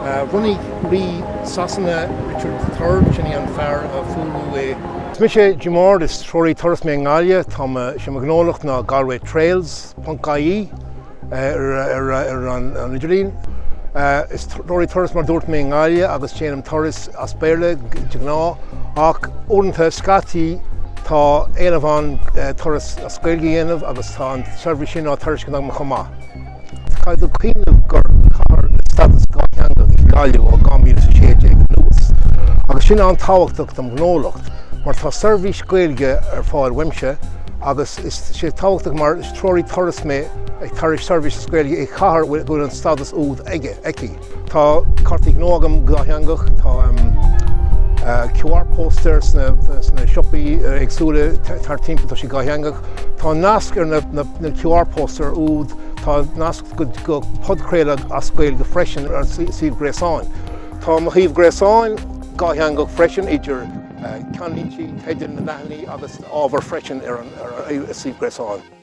Bhunaigh Rí Sasana Richard the Third, sin é an fear a fuarú é. Is mise Jim Ward, is treoraí turas mé i nGaillimh. Tá mo, sé mo ghnólacht ná Galwaytrails ponc ie ar ar an idirlíon. Is treoraí turas mar dúirt mé i nGaillimh agus déanaim turais as Béarla de ghnáth ach uaireanta scaití tá éileamh ann turas as Gaeilge a dhéanamh agus tá an tseirbhís sin á tairiscint agam chomh maith. Caithfidh tú cuimhneamh gur cathair le stádas dhátheangach í Gaillimh ó 2016 anuas agus sin an-tábhachtach dom ghnólacht mar tá seirbhís Gaeilge ar fáil uaimse agus is sé tábhachtach mar is treoraí turas mé ag tairiscint seirbhís as Gaeilge i chathair go bhfuil an stádas úd aige, aici. Tá cártaí gnó agam dátheangach, tá QR póstaer sna sna siopaí éagsúla thart timpeall, tá siad dátheangach. Tá nasc ar na na QR póstaer úd, tá nasc go go podchraoladh as Gaeilge freisin ar an suíomh gréasáin. Tá mo shuíomh gréasáin dátheangach freisin idir ceannlínte, teidil na leathanaigh agus ábhar freisin ar an suíomh gréasáin.